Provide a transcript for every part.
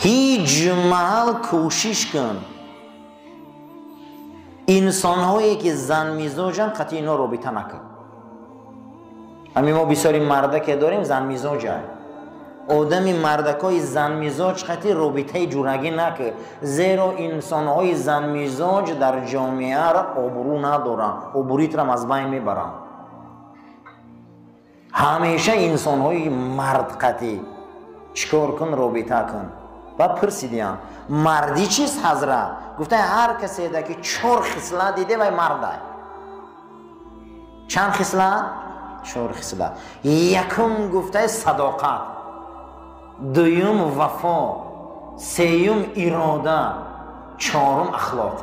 Ҳеҷ маҳал кӯшиш кун инсонҳое ки занмизоҷанд, қатъи ино робита накун. Ҳамин мо бисёри мардаке дорем занмизоҷа. Одами мардакҳои занмизоҷ қатъи робитаи ҷурагӣ накун, зеро инсонҳои занмизоҷ дар ҷомеаро обрӯ надоранд, обрӯитрам аз байн мебаранд. Ҳамеша инсонҳои мард қатъи чикор кун, робита кун. Ва пурсидиям, мардӣ чист ҳазрат? Гуфта ҳар каседа ки 4 хислат диде, вай мардай. Чанд хислат? 4 хислат. Якум гуфтаи садоқат, дуюм вафо, сеюм ирода, чорум ахлоқ.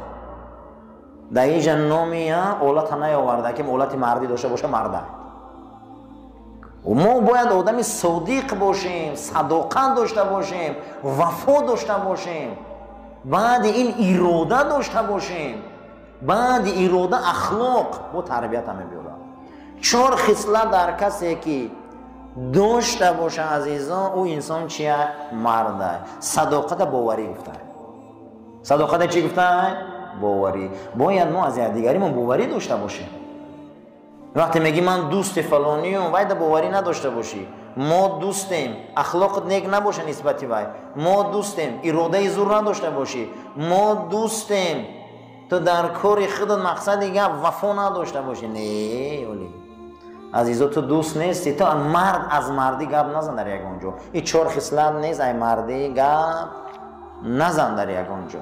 Дар инҷа номи олата наёварда ки олати мардӣ дошта боша, марда. Мо бояд одами содиқ бошем, садоқат дошта бошем, вафо дошта бошем, баъди ин ирода дошта бошем, баъди ирода ахлоқ бо тарбията мебиёрад. 4 хислат дар касе ки дошта боша, азизон, ӯ инсон чия? Марда. Садоқата боварӣ гуфта. Садоқата чӣ гуфта? Боварӣ. Бояд мо аз якдигаримон боварӣ дошта бошем. Вақте мегӣ ман дӯсти фалониюм, вайда боварӣ надошта бошӣ. Мо дӯстем, ахлоқат нек набоша нисбати вай. Мо дӯстем, иродаи зур надошта бошӣ. Мо дӯстем, ту дар кори худат мақсади гап вафо надошта бошӣ. Не, оли азизо, ту дӯст нести, ту мард аз мардӣ гап назан дар ягон ҷо. Ин 4 хислат нест, ай мардӣ гап назан дар ягон ҷо.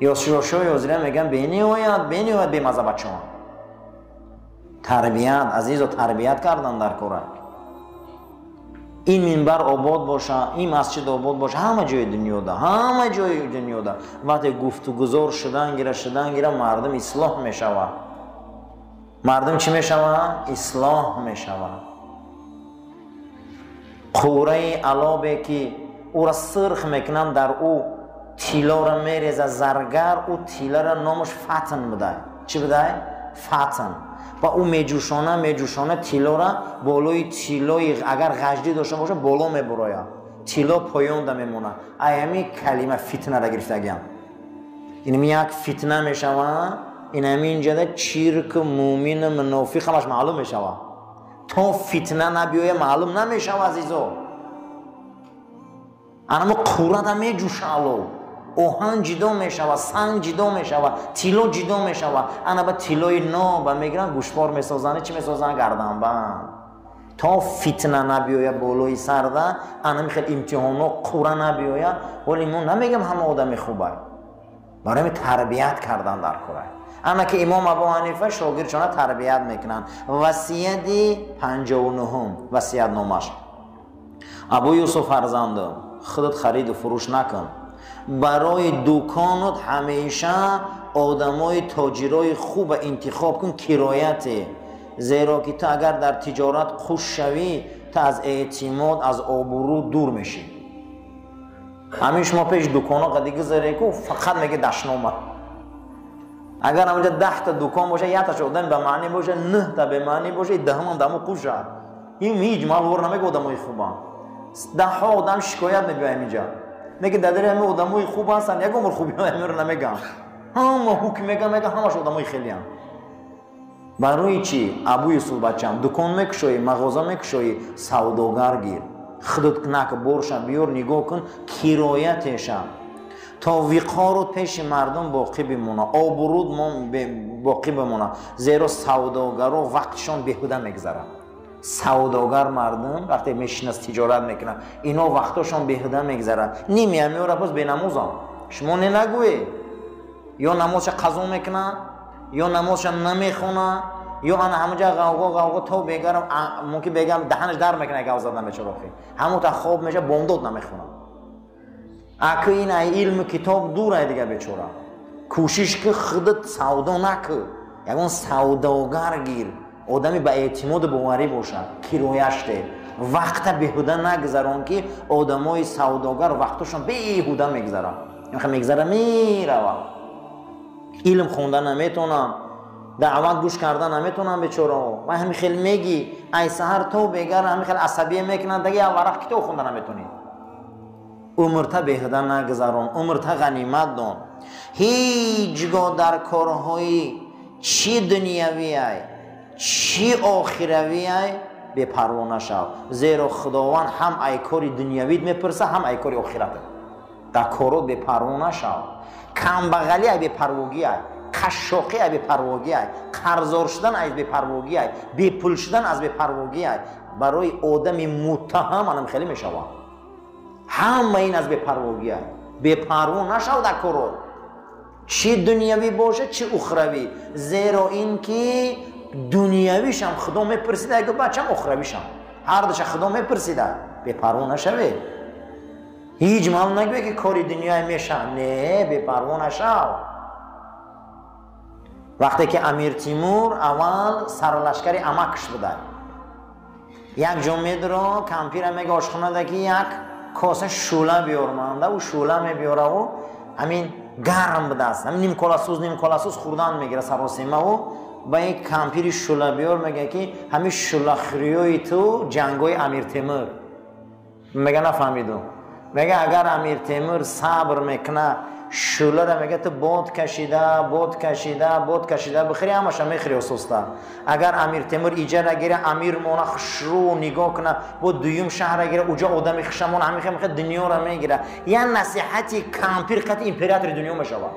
Ёшошои ҳозира мегӯянд бениҳоят, бениҳоят бемаза бачаон. Тарбият, азизо, тарбият кардан дар кора. Ин минбар обод боша, ин масҷид обод боша, ҳама ҷои дунёда, ҳама ҷои дунёда. Вақте гуфтугузор шудан гира, шудан гира, мардум ислоҳ мешавад. Мардум чӣ мешавад? Ислоҳ мешавад. Қураи алобе ки ӯра сирх мекунанд, дар ӯ тиллоро мереза заргар, ӯ тиллара номаш фатн будай. Чӣ будай? Фатн. Ва ӯ меҷӯшона, меҷӯшона тиллора болои тиллои агар ғаждӣ дошта боша, боло мебурояд, тилло поёнда мемонад. Ай ҳами калима фитнара гирифтагиам. Инами як фитна мешавад, инами инҷада чирк, мӯмин, мунофиқ ҳамаш маълум мешавад. То фитна набиёя маълум намешавад, азизо. Анамо қурада меҷӯша алов, оҳан ҷидо мешавад, санг ҷидо мешавад, тилло ҷидо мешавад. Ана ба тиллои ноба мегиранд, гӯшвор месозанд, чӣ месозанд? Гарданбанд. То фитна набиёя болои сарда, анами хел имтиҳоно қура набиёя. Вале мо намегам ҳама одами хубай, барои тарбият кардан дар кора. Ана ки имом Абу Ҳанифа шогирдшона тарбият мекунанд. Васияти 59-ум васиятномаш. Абу Юсуф фарзандам, худат хариду фурӯш накун. Барои дуконот ҳамеша одамои тоҷирои хуба интихоб кун, кирояте, зеро ки ту агар дар тиҷорат хуш шавӣ, ту аз эътимод, аз обрӯ дур мешӣ. Ҳамин шумо пеш дуконо қади гузаре ку, фақат меги дашнома. Агар ҳаминҷа 10та дукон боша, якташ одами ба маънӣ боша, 9та бемаънӣ боша, даҳумам дамо қуша. Ин ҳеҷ ман вор намега одамои хубам. Даҳҳо одам шикоят мебиёяд ҳаминҷа. Меги дар ҳами одамои хуб ҳастанд, ягон бор хубиҳо ҳамиро намегам. Ҳама ҳукм мегам, мегам ҳамаш одамои хелиам. Барои чӣ? Абу Юсуф бачам, дукон мекушоӣ, мағоза мекушоӣ, савдогар гир. Худат нак борша биёр, нигоҳ кун, кироятеша. То виқорут пеши мардум боқӣ бимона, обрӯд боқӣ бимона, зеро савдогаро вақтшон беҳуда мегзарад. Савдогар мардум вақте мешинас тиҷорат мекунад, ино вақтошон беҳуда мегзарад. Ними ҳамиёра боз бенамозам. Шумо не нагӯед, ё намозша қазо мекунад, ё намозша намехонад, ё ана ҳамонҷа ғавғо ғавғо то бегарам, мумкин бегам даҳанаш дар мекунад, гав задан бечорохи. Ҳамон та хоб меша, бомдод намехонад. Аки ин ай илму китоб дур ай дига бечора. Кӯшиш ки худат савдо накӣ, ягон савдогар гир, одами ба эътимоду боварӣ бошад, кирояште. Вақта беҳуда нагзарон, ки одамои савдогар вақтошон беҳуда мегзарад. Мегзара мерава. Илм хонда наметонам, даъват гӯш карда наметонам бечораҳо. Вай ҳами хел мегӣ, ай саҳар то бегар ҳами хел асабия мекунанд, даги як варақ китоб хонда наметонӣ. Умрта беҳуда нагузарон, умрта ғанимат дон. Ҳеҷ гоҳ дар корҳои чӣ дунявиай, чӣ охиравиай бепарво нашав, зеро Худованд ҳам ай кори дунявит мепурса, ҳам ай кори охират. Дар корот бепарво нашав. Камбағалӣ ай бепарвогӣ ай, қашшоқӣ ай бепарвогӣ ай, қарздор шудан аз бепарвогӣ ай, бепул шудан аз бепарвогӣ ай. Барои одами муттаҳам анам хеле мешавад. Ҳама ин аз бепарвогӣ ай. Бепарво нашав дар корот, чӣ дунявӣ бошад, чӣ ухравӣ, зеро ин ки дунявишам Худо мепурсида, ягу бачам ухравишам, ҳар душа Худо мепурсида. Бепарво нашавед. Ҳеҷ маълум нагӯе ки кори дунёя мешавад. Не, бепарво нашав. Вақте ки Амир Тимур аввал сарлашкари амакш буда, як ҷо медро кампира мега ошхонада ки як коса шӯла биёрманда, ӯ шӯла мебиёраву ҳамин гарм будааст, ҳамин нимколасӯз нимколасӯз хӯрдан мегира саросемаву ба ин кампири шӯла биёр мега ки ҳамин шӯлахӯриёи ту ҷангои Амир Темур. Мега нафаҳмиду. Мега агар Амир Темур сабр мекуна, шӯлара мега ту бод кашида, бод кашида, бод кашида бихӯри, ҳамаша мехӯри ососта. Агар Амир Темур иҷара гира, амир мона хушрӯ нигоҳ куна, бо дуюм шаҳра гира, уҷа одами хуша мона, ҳамин хел дунёра мегира. Я насиҳати кампир қати императори дунё мешавад.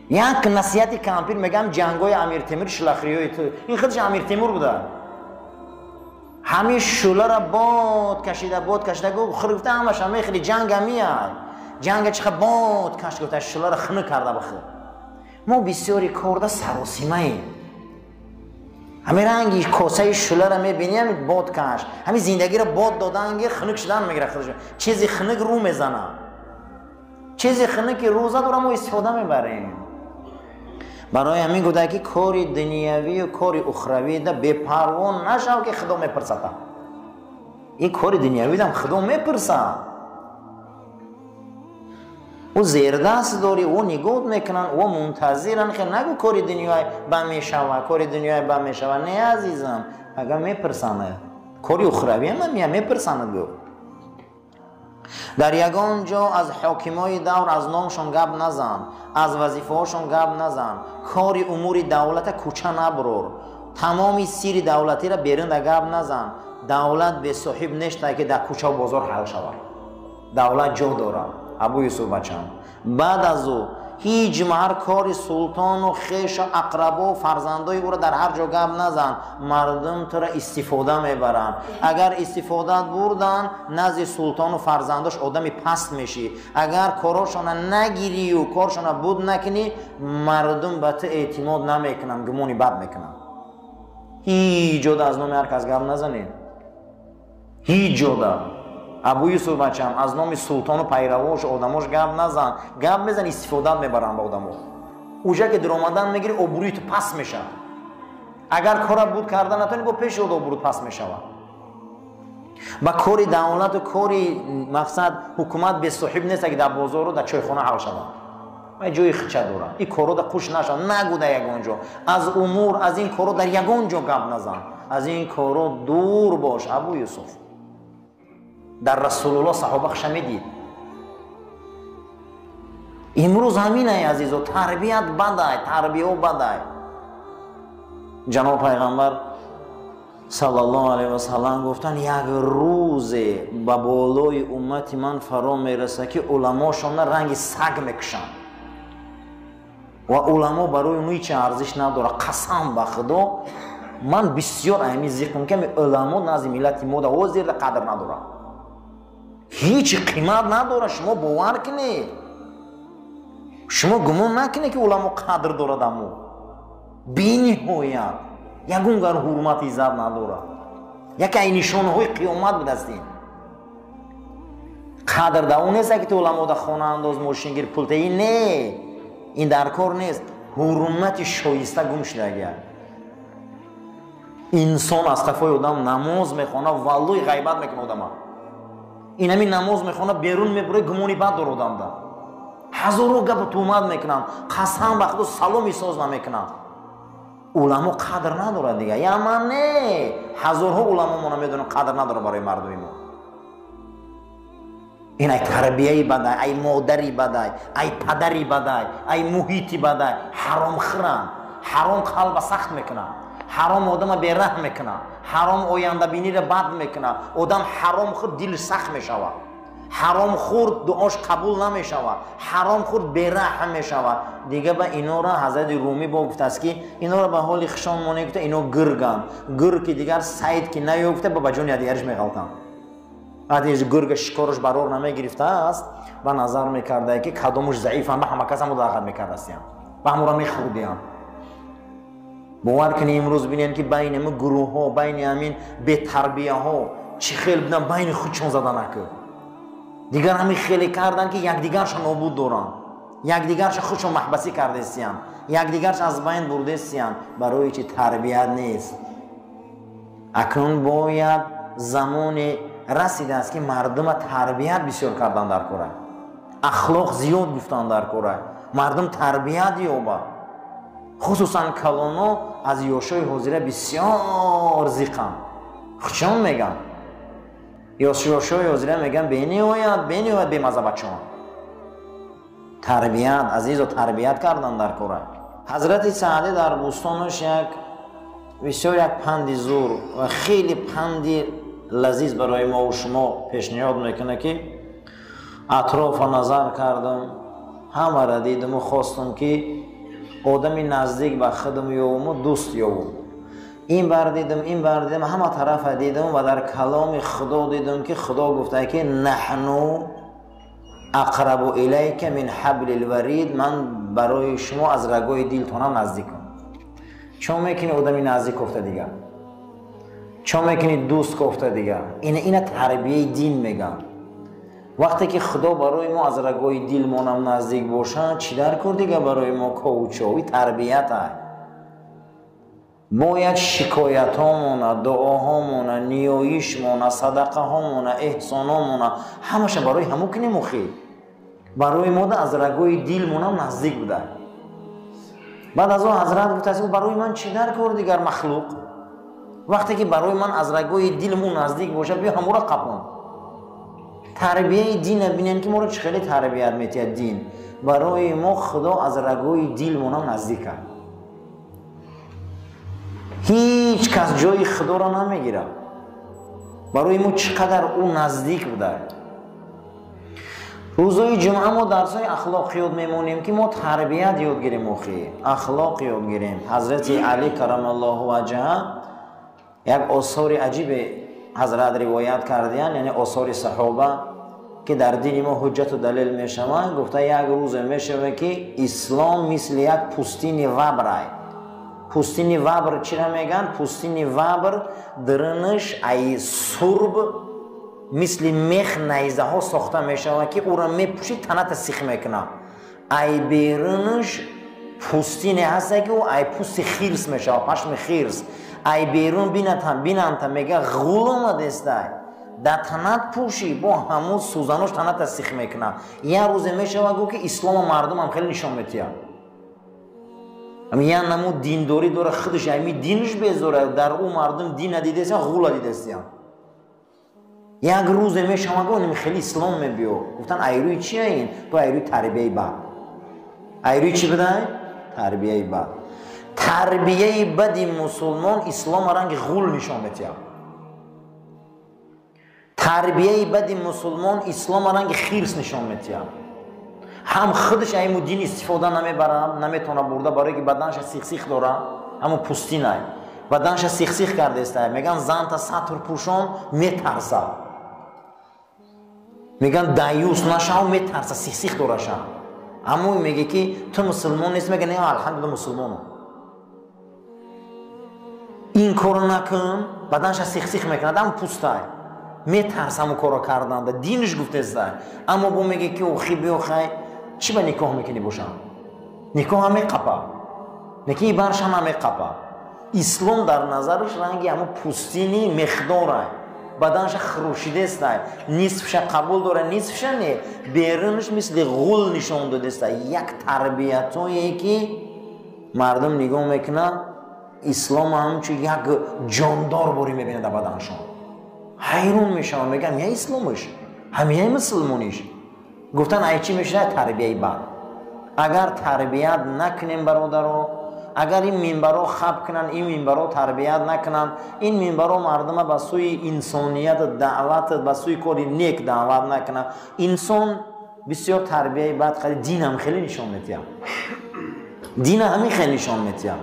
Як насиҳати кампир мегам ҷангои Амир Темур шӯлахӯриёи ту. Ин худаш Амир Темур буда. Ҳамин шӯлара бод кашида, бод кашида, гуфт хӯр, гуфта ҳамаша мехӯри, ҷанга меяй. Ҷанга чиха бод каш, гуфта шӯлара хунук карда бихӯр. Мо бисёри корда саросимаем. Ҳамин ранги косаи шӯлара мебинӣ, ҳамин бод каш, ҳамин зиндагиро бод доданги хунук шудан мегира худаш. Чизи хунук рӯ мезана. Чизи хунуки рӯ зад, ӯро мо истифода мебарем. Барои ҳамин гуфта ки кори дунявию кори ухравида бепарво нашав ки Худо мепурсада. Ин кори дунявидам Худо мепурсад. Ӯ зердаст дорӣ, ӯ нигоҳ мекунанд, ӯ мунтазиранд. Хе нагӯ кори дунёй ба мешава, кори дунёй ба мешава. Не, азизам, агар мепурсанд, кори ухравиам мия мепурсанд гӯ. Дар ягон ҷо аз ҳокимои давр аз номшон гап назан, аз вазифаҳошон гап назан, кори умури давлата кӯча набурор, тамоми сири давлатиро берунда гап назан. Давлат бесоҳиб нешта ки дар кӯчаву бозор ҳал шавад. Давлат ҷо дорад. Абу Юсуф бачам, баъд аз ӯ ҳеҷ маҳар кори султону хешу ақрабо фарзандои ӯро дар ҳар ҷо гап назан. Мардум туро истифода мебаранд. Агар истифодат бурданд, назди султону фарзандош одами паст мешӣ. Агар корошона нагирию коршона буд накунӣ, мардум ба ту эътимод намекунанд, гумони бад мекунанд. Ҳеҷ ҷода аз номи ҳар кас гап назанед. Ҳеҷ ҷода. Абу Юсуф бачам, аз номи султону пайравош одамош гап назан. Гап мезан, истифодат мебаранд ба одамо. Уҷа ки даромадан мегири, обрӯи ту паст мешавад. Агар кора буд карда натонӣ, бо пеши од обрӯ паст мешавад. Ба кори давлату кори мақсад ҳукумат бесоҳиб нест, ки дар бозору дар чойхона ҳал шавад. Вай ҷои хича дорад. Ин коро да қуш нашавад, нагӯ дар ягон ҷо. Аз умур, аз ин коро дар ягон ҷо гап назан. Аз ин коро дур бош, Абу Юсуф. Дар Расулуллоҳ саҳоба хуша медид. Имрӯз ҳаминай, азизо, тарбият бадай, тарбиё бадай. Ҷаноб пайғамбар саллаллоҳу алайҳи васаллам гуфтанд, як рӯзе ба болои уммати ман фаро мерасад ки уламошона ранги саг мекушанд ва уламо барои ӯ ҳеҷ арзиш надорад. Қасам ба Худо, ман бисёр ҳамин зиқм ки уламо назди миллати мо да ҳозир қадр надорад, ҳеҷ қимат надорад. Шумо бовар кунед, шумо гумон накунед ки уламо қадр дорад, аммо бениҳоят ягон гар ҳурмат иззат надорад. Яке ай нишонаҳои қиёмат будастин. Қадр да он нест ки ту уламо да хона андоз, мошингир, пул теи, не, ин дар кор нест. Ҳурмати шоиста гум шудагия. Инсон аз қафои одам намоз мехона, валлои ғайбат мекуна одама. Ин ҳамин намоз мехона, берун мебура, гумони бад дор одамда. Ҳазорҳо гапу туҳмат мекунанд, қасам ба Худо саломи соз намекунанд. Уламо қадр надорад дига. Я ман не, ҳазорҳо уламо мо намедонем қадр надорад барои мардуми мо. Ин ай тарбияи бадай, ай модари бадай, ай падари бадай, ай муҳити бадай. Ҳаромхӯранд, ҳаром қалба сахт мекунад, ҳаром одама бераҳм мекунад, ҳаром ояндабиниро бад мекунад. Одам ҳаром хӯрд, дилш сахт мешавад, ҳаром хӯрд, дуош қабул намешавад, ҳаром хӯрд, бераҳм мешавад. Дига ба инора ҳазрати Румӣ бо гуфтааст, ки инора ба ҳоли хишон монӣ, гуфта ино гирганд, гир ки дигар сайд ки наёфта, ба ҷони якдигариш меғалтанд. Вақте гирга шикораш барор намегирифтааст, ба назар мекардае, ки кадомуш заифанд, ба ҳама кас ҳамо дағат мекардастиям, ба ҳамора мехӯрдиям. Бовар кунед, имрӯз бинед, ки байни ҳамин гурӯҳҳо, байни ҳамин бетарбияҳо чӣ хел бидан, байни худшон заданаку. Дигар ҳамин хеле карданд, ки якдигарша нобуд доранд, якдигарша худшон маҳбасӣ кардестиянд, якдигарша аз байн бурдестиянд. Барои чи? Тарбият нест. Акнун бояд замоне расидааст, ки мардума тарбият бисёр кардан дар кора, ахлоқ зиёд гуфтан дар кора, мардум тарбият ёбад. Хусусан калоно аз ёшои ҳозира бисёр зиқанд. Хучон меган, ёшои ҳозира меган, бениҳоят, бениҳоят бемаза бачаон. Тарбият, азизо, тарбият кардан дар кора. Ҳазрати Саъдӣ дар бӯстонаш як бисёр як панди зур ва хеле панди лазиз барои мову шумо пешниҳод мекунад, ки атрофа назар кардам, ҳамаро дидаму хостам, ки одами наздик ба худам ёвуму дӯст ёвум. Ин бар дидам, ин бар дидам, ҳама тарафа дидам ва дар каломи Худо дидам, ки Худо гуфта, ки наҳну ақрабу илайка мин ҳабли лварид, ман барои шумо аз рагои дилтонам наздикам. Чо мекунӣ одами наздик кофта дигар? Чо мекунӣ дӯст кофта дигар? Ина тарбияи дин меган. Вақте ки Худо барои мо аз рагои дилмонам наздик бошад, чӣ дар кор дигар барои мо ковучови тарбият ай? Бояд шикоятҳомона, дуоҳомона, ниёишмона, садақаҳомона, эҳсонҳомона ҳамаша барои ҳамун кунем. Охи барои мо аз рагои дилмонам наздик буда. Баъд аз он ҳазрат гуфтааст: барои ман чӣ дар кор дигар махлуқ, вақте ки барои ман аз рагои дилм ӯ наздик бошад, биё ҳамуро қапон. Тарбияи дина бинем, ки моро чӣ хеле тарбият метиҳад дин. Барои мо Худо аз рагои дилмонам наздик аст. Ҳеҷ кас ҷои Худоро намегирад. Барои мо чӣ қадар ӯ наздик буда. Рӯзои ҷумъа мо дарсҳои ахлоқ ёд мемонем, ки мо тарбият ёд гирем, охи ахлоқ ёд гирем. Ҳазрати Али карамаллоҳу ваҷҳа як осори аҷибе ҳазрат ривоят кардиянд, яъне осори саҳоба, ки дар дини мо ҳуҷҷату далел мешаванд. Гуфта, як рӯзе мешавад, ки ислом мисли як пӯстини вабрай. Пӯстини вабр чира мегӯянд? Пӯстини вабр дарунаш ай сурб мисли мех найзаҳо сохта мешавад, ки ӯро мепӯшӣ, таната сих мекунад. Ай берунаш пӯстине ҳаста, ки ӯ ай пӯсти хирс мешавад, пашми хирс. Ай берун бинанта, мега, ғул омадестай. Дар танат пӯшӣ, бо ҳамун сӯзанош таната сих мекунад. Як рӯзе мешавад, гӯ, ки ислому мардумам хеле нишон метиҳад. Як намуд диндорӣ дора, худаш ами динаш безора, дар ӯ мардум дин надидестиян, ғула дидестиян. Як рӯзе мешавад, гӯ, хеле ислом мебиё. Гуфтан, айрӯи чи ин? Ту айрӯи тарбияи бад. Айрӯи чӣ будай? Тарбияи бад. Тарбияи бади мусулмон ислома ранги ғул нишон метиҳад. Тарбияи бади мусулмон ислома ранги хирс нишон метиҳад. Ҳам худаш айму дин истифода намебарад, наметавонад бурда, барое ки баданша сихсих дора, ҳамун пӯстинай баданша сихсих кардеста. Меган, занта сатр пӯшон, метарса. Меган, даюс нашав, метарса, сихсих дораша. Аммо меге, ки ту мусулмон нест, мега, не, алҳамдулилла, мусулмонам. Ин корро накун, баданша сихсих мекунад, ам пӯстай, метарса ҳамун корро карданда, динаш гуфтеста. Аммо бо меге, ки охи, биё, хай, чӣ ба никоҳ мекунӣ бошам, никоҳ ҳам меқапа, неки баршам ҳам меқапа. Ислом дар назараш ранги ҳамун пӯстини мехдорай, баданша хурӯшидестай, нисфша қабул дора, нисфша не, берунаш мисли ғул нишон додестай. Як тарбиятое, ки мардум нигоҳ мекунад, ислом ҳамчун як ҷондор борӣ мебинад дар баданшон, ҳайрон мешаванд, мегӯям, я исломаш. Ҳамияи мусулмониш. Гуфтан ай чӣ мешавад? Тарбияи бад. Агар тарбият накунем бародаро, агар ин минбаро хаб кунанд, ин минбаро тарбият накунанд, ин минбаро мардума ба сӯи инсоният даъват, ба сӯи кори нек даъват накунанд, инсон бисёр тарбияи бад хеле динам хеле нишон метиҳад. Дина ҳамин хеле нишон метиҳад.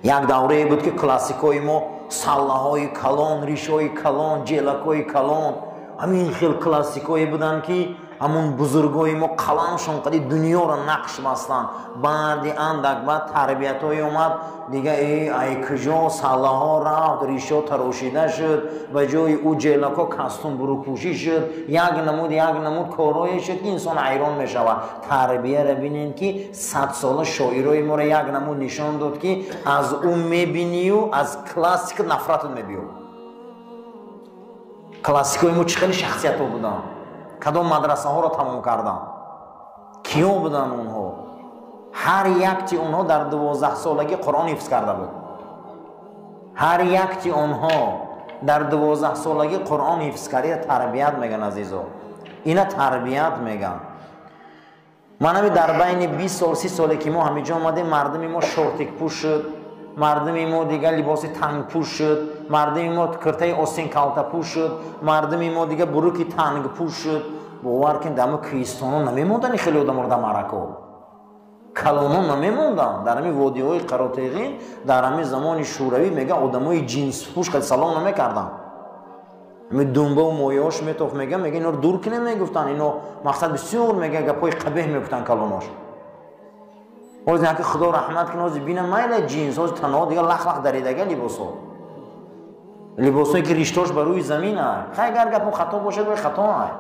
Як даврае буд ки классикои мо саллаҳои калон, ришҳои калон, ҷелакҳои калон, ҳамин хел классикое буданд ки ҳамун бузургои мо қаламшон қади дунёро нақш бастанд. Баъди андак баъд тарбиятҳое омад, дига ай куҷо саллаҳо рафт, ришҳо тарошида шуд, ба ҷои ӯ ҷелакҳо кастум бурупӯшӣ шуд, як намуд корҳое шуд ки инсон ҳайрон мешавад. Тарбияро бинем ки садсола шоирои моро як намуд нишон дод ки аз ӯ мебинию аз классика нафратат мебиёд. Классикои мо чӣ хеле шахсиятҳо буданд, кадом мадрасаҳоро тамом карданд, киё буданд онҳо. Ҳар якти онҳо дар 12 солагӣ Қуръон ҳифз карда буд. Ҳар якти онҳо дар 12 солагӣ Қуръон ҳифз карда. Тарбият меган, азизо, ина тарбият меган. Ман ҳами дар байни 20 сол, 30 соле ки мо ҳамиҷо омадем, мардуми мо шортикпӯш шуд, мардуми мо дигар либоси тангпӯш шуд, мардуми мо киртаи остин калтапӯш шуд, мардуми мо дигар буруки тангпӯш шуд. Бовар кун, дар кӯҳистоно намемондани хеле одаморо, дар маърако калоно намемонданд. Дар ҳамин водиҳои Қаротеғин дар ҳамин замони Шӯравӣ мега одамои ҷинспӯш хеле салом намекарданд. Ҳамин думбаву мояҳош метофт, мега иноро дур кунем, мегуфтанд. Ино мақсад бисёр мега гапҳои қабеҳ мегуфтанд калонош. Ҳозир яке Худо раҳмат кунад, ҳозир бинам майла ҷинс, ҳозир танҳо дигар лах-лах даридага либосҳо, либосҳое ки риштош ба рӯи замин ай. Хай, агар гапо хато бошад, вай хато ай.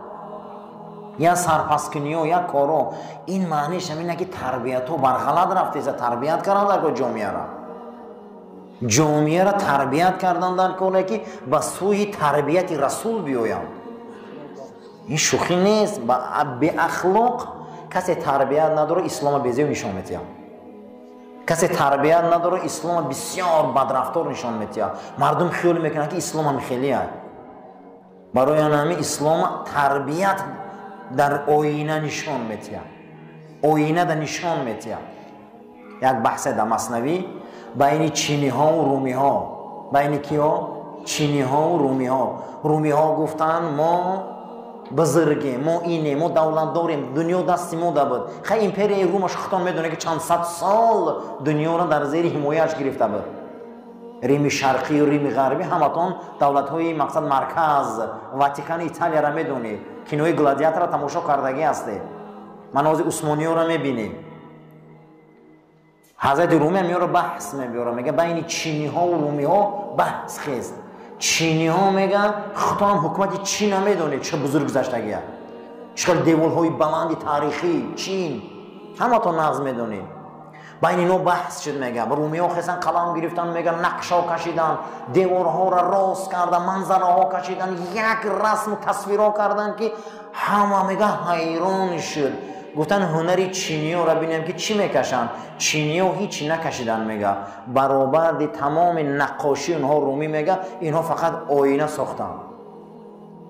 Я сарпаскуниё, я коро. Ин маъниш ҳамина ки тарбиятҳо барғалат рафтеса. Тарбият кардан дар кор ҷомеара, ҷомеаро тарбият кардан дар коре ки ба сӯи тарбияти расул биёянд. Ин шӯхӣ нест. Беахлоқ касе тарбият надорад, ислома безеб нишон метиҳад. Касе тарбият надорад, ислома бисёр бадрафтор нишон метиҳад. Мардум хиёл мекунанд ки ислом ҳам хеле. Барои ҳамин ислома тарбият дар оина нишон метиҳад, оинада нишон метиҳад. Як баҳсе дар Маснавӣ байни чиниҳову румиҳо, байни киҳо? Чиниҳову румиҳо. Румиҳо гуфтанд: мо бузургем, мо инем, мо давлатдорем, дунё дасти мо да буд. Хай, империяи Румаш худтон медонед ки чанд сад сол дунёро дар зери ҳимояаш гирифта буд. Рими Шарқию Рими Ғарбӣ ҳаматон давлатҳои мақсад марказ, Ватикани Италияро медонед, кинои Гладиаторро тамошо кардагӣ ҳастед, ман ҳозир усмониёро мебинем. Ҳазрати Румӣ ҳам ёро баҳс мебиёра, мега байни чиниҳову румиҳо баҳс хест. Чиниҳо мега худтонам ҳукумати Чина медонед, чӣ бузург гузаштагия, чӣ хел деворҳои баланди таърихӣ Чин ҳаматон нағз медонед. Байни ино баҳс шуд, мега румиҳо хесан, қалам гирифтан, мега нақшҳо кашидан, деворҳоро рост кардан, манзараҳо кашидан, як расму тасвирҳо кардан ки ҳама мега ҳайрон шуд. Гуфтан ҳунари чиниёро бинем ки чӣ мекашанд. Чиниё ҳичи накашидан, мега баробарди тамоми наққошии онҳо. Румӣ мега инҳо фақат оина сохтанд.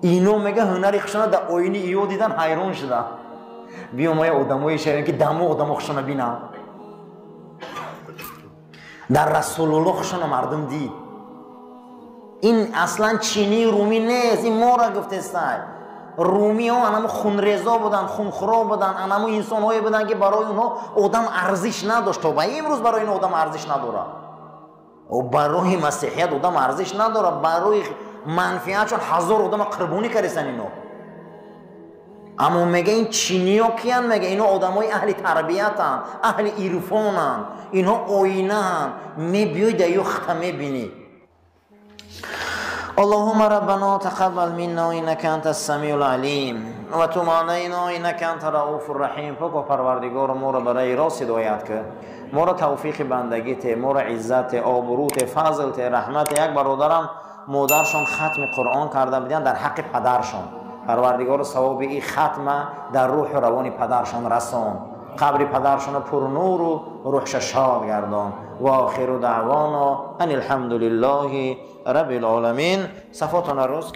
Ино мега ҳунари хушона дар оини иё дидан, ҳайрон шуданд. Биё мо одамое шавем ки дамо одамо хушона бинанд. Дар Расулулло хушона мардум дид. Ин аслан чинии румӣ нест, ин мора гуфтестай. Румиҳо анамо хунрезо буданд, хунхӯро буданд, анамо инсонҳое буданд ки барои онҳо одам арзиш надошт. То ба имрӯз барои инҳо одам арзиш надорад. Барои масеҳият одам арзиш надорад. Барои манфиатшон ҳазор одама қурбонӣ кардестан ино. Аммо мега ин чиниё киянд? Мега ино одамои аҳли тарбиятанд, аҳли ирфонанд, инҳо оинаанд. Мебиёй дар ё хата мебинӣ. اللهم ربنا تقبل منا انك انت السميع العليم وتب علينا انك انت الرؤوف الرحيم. پاک و پروردگار، ما را برای راست هدایت که ما را توفیق بندگی ته، ما را عزت، آبرو ته، فضل ته، رحمت. یک برادرم مادرشان ختم قرآن کرده بودن در حق پدرشان. پروردگار ثواب این ختم در روح و روان پدرشان رسان، قبر پدرشان پر نور و روحش شاد گردان. و آخر دعوانا ان الحمد لله رب العالمین. صفاتان روز.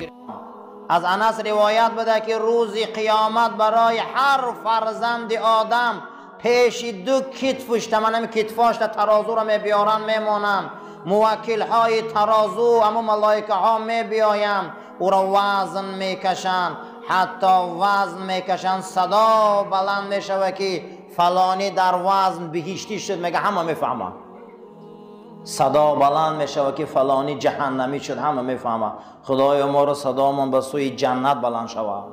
Аз Анас ривоят буда ки рӯзи қиёмат барои ҳар фарзанди одам пеши ду китфаш, таманам китфошта тарозуро мебиёранд, мемонанд. Муваккилҳои тарозу, аммо малоикаҳо мебиёянд, ӯро вазн мекашанд, ҳатто вазн мекашанд, садо баланд мешавад ки фалонӣ дар вазн биҳиштӣ шуд, мега ҳама мефаҳмад. Садо баланд мешавад ки фалонӣ ҷаҳаннамӣ шуд, ҳама мефаҳмад. Худоё моро садомон ба сӯи ҷаннат баланд шавад.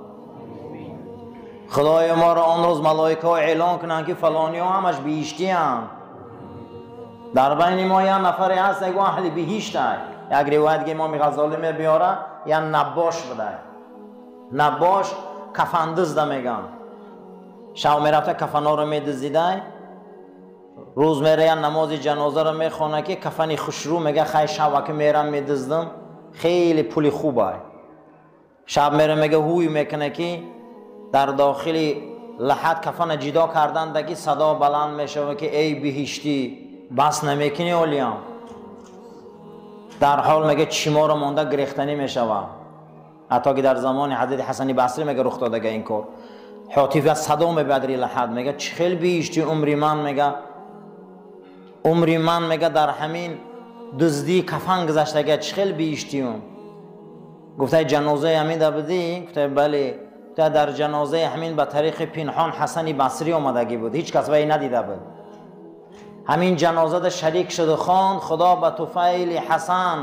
Худоё моро он рӯз малоикаҳо эълон кунанд ки фалониҳо ҳамаш биҳиштианд. Дар байни мо як нафаре ҳаст, як аҳли биҳишт ай. Як ривоят ки имоми Ғазолӣ мебиёрад, як набош будай. Набош кафандизда меган. Шав мерафта кафанҳоро медизидай, рӯз мерая намози ҷанозаро мехона ки кафани хушрӯ, мега хай шава ки мерам медиздам, хеле пули хуб ай. Шаб мера мега ҳуй мекуна ки дар дохили лаҳат кафана ҷидо карданда ки садо баланд мешава ки эй биҳиштӣ, бас намекунӣ олиям. Дар ҳол мега чиморо монда гирехтанӣ мешава. Ҳатто ки дар замони ҳазрати Ҳасани Басрӣ мега рух додага ин кор. Ҳотиф як садо мебиёд ри лаҳат, мега чӣ хел биҳиштӣ, умри ман мега, умри ман мега дар ҳамин дуздии кафан гузаштага, чӣ хел биҳиштиюм? Гуфтай ҷанозаи ҳамин да будӣ? Гуфтай бале. Гуфтай дар ҷанозаи ҳамин ба тариқи пинҳон Ҳасани Басрӣ омадагӣ буд, ҳеҷ кас вай надида буд. Ҳамин ҷанозада шарик шуду хонд, Худо ба туфайли Ҳасан,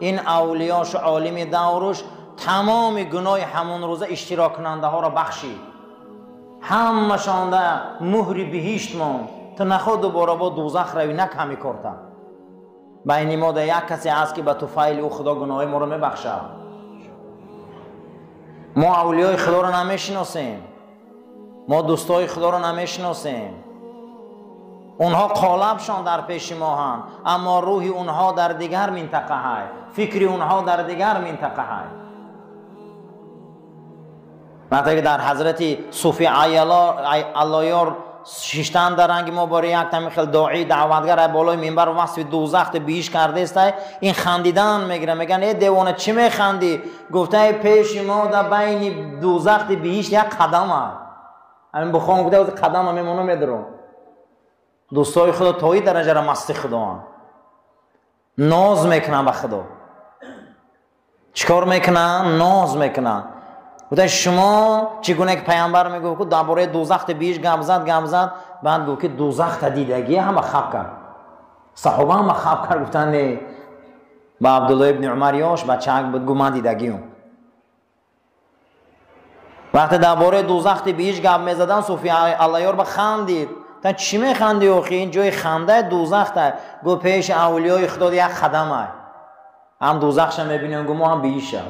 ин авлиёшу олими давруш, тамоми гуноҳи ҳамон рӯза иштироккунандаҳоро бахшид. Ҳамашонда муҳри биҳишт монд. Ту нахоҳ дубора бо дӯзах равӣ, на ками корта. Байни мо да як касе ҳаст ки ба туфайли ӯ Худо гуноҳои моро мебахшад. Мо авлиёи Худоро намешиносем, мо дӯстои Худоро намешиносем. Онҳо қолабшон дар пеши моҳанд, аммо рӯҳи онҳо дар дигар минтақа ҳай, фикри онҳо дар дигар минтақа ҳай. Вақте ки дар ҳазрати Суфи Аллоёр шиштан дар ранги мо бори як тами хел доӣ даъватгар ай болои минбар васфи дӯзахт биҳишт кардестай, ин хандидан мегира, меган э девона чӣ механдӣ? Гуфтай пеши мо дар байни дӯзахти биҳишт як қадам ай. Ҳамин бухон гуфта қадама мемонам медурам. Дӯстои Худо то ин дараҷара масти Худоанд, ноз мекунанд ба Худо. Чӣ кор мекунанд? Ноз мекунанд. Гуфта шумо чӣ гуна ки паямбар мегуфт ку дар бораи дӯзахти биҳишт гап зад, гап зад, баъд гуфт ки дӯзахта дидагӣ ҳама хаб кард. Саҳоба ҳама хаб кард, гуфтанд не. Ба Абдулло ибни Умар ёш бачаак буд, гуфт ман дидагиюм. Вақте дар бораи дӯзахти биҳишт гап мезадан, Суфи Аллоёр ба хандид. Та чӣ механдӣ охи? Ин ҷои ханда дӯзахта. Гуфт пеши авлиёи Худо як қадам ай. Ҳам дӯзахша мебинем, гуфт мо ҳам биҳишта.